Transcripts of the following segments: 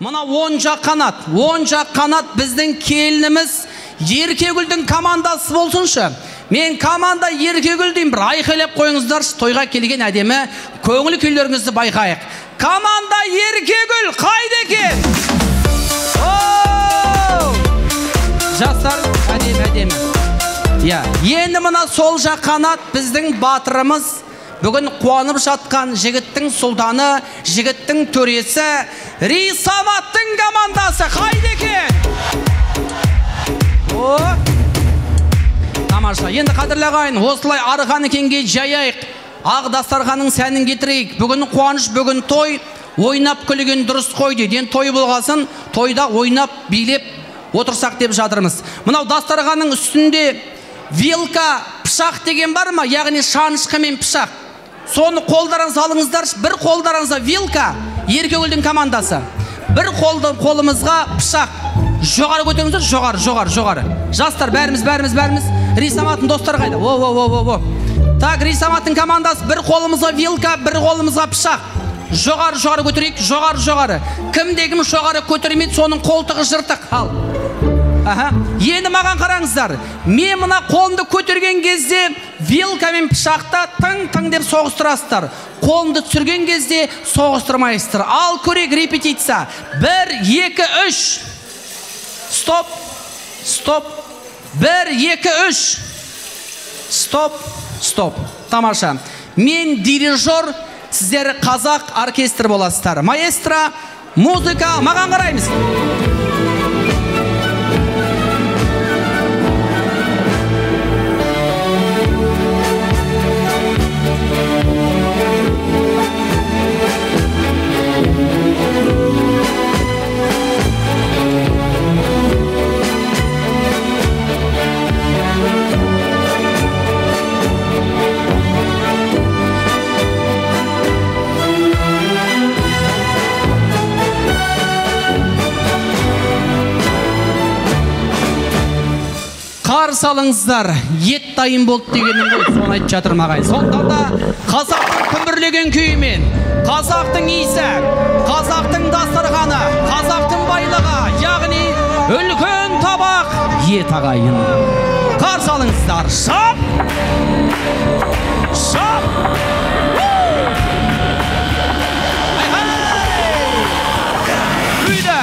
Мына оң жақ қанат, оң жақ қанат біздің келініміз Еркегүлдің командасы болсыншы. Мен команда Еркегүл деймін, бір айқайлап қойыңыздаршы, тойға келген әдемі көңіл күйлеріңізді байқайық. Команда Еркегүл қайда екен? Жастар, әдемі, әдемі. Я, енді мына сол жақ қанат біздің батырымыз, бүгін қуанып жатқан жігіттің сұлтаны, жігіттің төресі Рисаматтың командасы қайда екен? О! Тамаша. Енді қадірлі ағайын, осылай арқаны кеңге жаяйық, ақ дастарханның сәнін кетірейік. Бүгін қуаныш, бүгін той, ойнап күлген дұрыс қой дейді. Енді той болғасын, тойда ойнап, билеп отырсақ деп жатырмыз. Мынау дастарханның үстінде вилка, пышақ деген бар ма? Яғни шанышқы мен пышақ. Соны қолдарыңызға алыңыздаршы. Бір қолдарыңызға вилка, Еркегүлдің командасы. Бір қолымызға пышақ. Жоғары көтеріңіздер, жоғары, жоғары, жоғары. Жастар, бәріміз, бәріміз, бәріміз. Рисаматтың достары қайда? О, о, о, о, о. Так, Рисаматтың командасы, бір қолымызға вилка, бір қолымызға пышақ. Жоғары, жоғары көтерейік, жоғары, жоғары. Кімде кім жоғары көтермейді, соның қолтығы жыртық. Ал. Аха. Енді маған қараңыздар. Мен мына қолымды көтерген кезде вилка мен пышақта тың-тың деп соғыстырасыздар. Қолымды түсірген кезде соғыстырмайсыздар. Ал көрейік репетиция. 1, 2, 3. Стоп. Стоп. 1, 2, 3. Стоп. Стоп. Тамаша. Мен дирижер, сіздер қазақ оркестр боласыздар. Маэстро, музыка, маған қараймыз. Қарсы алыңыздар, ет дайын болды дегенім ғой, соны айтып жатырмын ағайын. Сондықтан да қазақтың күмбірлеген күйімен, қазақтың иісі, қазақтың дастарханы, қазақтың байлығы, яғни үлкен табақ ет ағайын. Қарсы алыңыздар, шап! Шап! Үйді!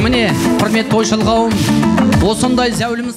Міне, құрметті тойшыл қауым, осындай зәулім